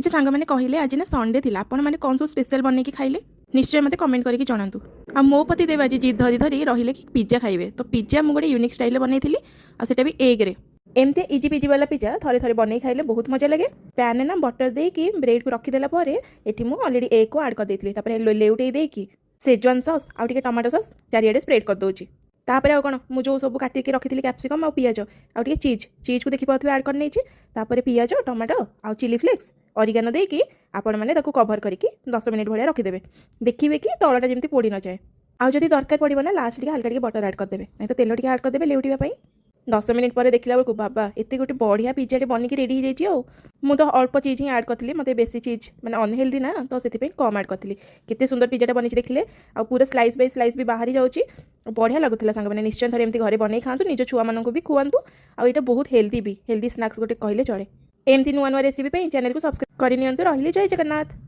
ଆଚ୍ଛା ସାଙ୍ଗମାନେ, କହିଲେ, ଆଜି ନା ସଣ୍ଡେ ଥିଲା, ଆପଣମାନେ କ'ଣ ସବୁ ସ୍ପେଶାଲ ବନେଇକି ଖାଇଲେ? ନିଶ୍ଚୟ ମୋତେ କମେଣ୍ଟ କରିକି ଜଣାନ୍ତୁ। ଆଉ ମୋ ପତି ଦେବ ଆଜି ଜିଦ୍ ଧରି ଧରି ରହିଲେ କି ପିଜା ଖାଇବେ। ତ ପିଜା ମୁଁ ଗୋଟେ ୟୁନିକ୍ ଷ୍ଟାଇଲରେ ବନେଇଥିଲି ଆଉ ସେଟା ବି ଏଗ୍ରେ। ଏମିତି ଇଜି ପିଜି ବାଲା ପିଜା ଥରେ ଥରେ ବନେଇ ଖାଇଲେ ବହୁତ ମଜା ଲାଗେ। ପ୍ୟାନରେ ନା ବଟର ଦେଇକି ବ୍ରେଡ଼କୁ ରଖିଦେଲା ପରେ ଏଠି ମୁଁ ଅଲରେଡ଼ି ଏଗ୍କୁ ଆଡ଼୍ କରିଦେଇଥିଲି। ତାପରେ ଲେଉଟେଇ ଦେଇକି ସେଜୱାନ୍ ସସ୍ ଆଉ ଟିକେ ଟମାଟୋ ସସ୍ ଚାରିଆଡ଼େ ସ୍ପ୍ରେଡ୍ କରିଦେଉଛି। ତାପରେ ଆଉ କ'ଣ, ମୁଁ ଯେଉଁ ସବୁ କାଟିକି ରଖିଥିଲି କ୍ୟାପ୍ସିକମ୍ ଆଉ ପିଆଜ ଆଉ ଟିକେ ଚିଜ୍, ଚିଜ୍କୁ ଦେଖିପାରୁଥିବେ ଆଡ଼୍ କରିନେଇଛି। ତାପରେ ପିଆଜ, ଟମାଟୋ ଆଉ ଚିଲି ଫ୍ଲେକ୍ସ, ଅରିଗାନୋ ଦେଇକି ଆପଣମାନେ ତାକୁ କଭର୍ କରିକି 10 ମିନିଟ୍ ଭଳିଆ ରଖିଦେବେ। ଦେଖିବେ କି ତଳଟା ଯେମିତି ପୋଡ଼ି ନଯାଏ। ଆଉ ଯଦି ଦରକାର ପଡ଼ିବ ନା, ଲାଷ୍ଟ ଟିକେ ହାଲକା ଟିକେ ବଟର ଆଡ଼୍ କରିଦେବେ, ନାଇଁ ତ ତେଲ ଟିକେ ଆଡ଼୍ କରିଦେବେ ଲେଉଟିବା ପାଇଁ। 10 ମିନିଟ୍ ପରେ ଦେଖିଲା ବେଳକୁ ବାବା, ଏତେ ଗୋଟେ ବଢ଼ିଆ ପିଜାଟେ ବନିକି ରେଡ଼ି ହେଇଯାଇଛି। ଆଉ ମୁଁ ତ ଅଳ୍ପ ଚିଜ୍ ହିଁ ଆଡ଼୍ କରିଥିଲି। ମୋତେ ବେଶୀ ଚିଜ୍ ମାନେ ଅନହେଲ୍ଦି ନା, ତ ସେଥିପାଇଁ କମ୍ ଆଡ଼୍ କରିଥିଲି। କେତେ ସୁନ୍ଦର ପିଜାଟା ବନିଛି ଦେଖିଲେ। ଆଉ ପୁରା ସ୍ଲାଇସ୍ ବାଇ ସ୍ଲାଇସ୍ ବି ବାହାରି ଯାଉଛି। ବଢ଼ିଆ ଲାଗୁଥିଲା। ସାଙ୍ଗମାନେ, ନିଶ୍ଚୟ ଥରେ ଏମିତି ଘରେ ବନେଇ ଖାଆନ୍ତୁ, ନିଜ ଛୁଆମାନଙ୍କୁ ବି ଖୁଆନ୍ତୁ। ଆଉ ଏଇଟା ବହୁତ ହେଲ୍ଦି ବି, ହେଲ୍ଦି ସ୍ନାକ୍ସ ଗୋଟେ କହିଲେ ଚଳେ। ଏମିତି ନୂଆ ନୂଆ ରେସିପି ପାଇଁ ଚ୍ୟାନେଲକୁ ସବସ୍କ୍ରାଇବ୍ କରିନିଅନ୍ତୁ। ରହିଲି, ଜୟ ଜଗନ୍ନାଥ।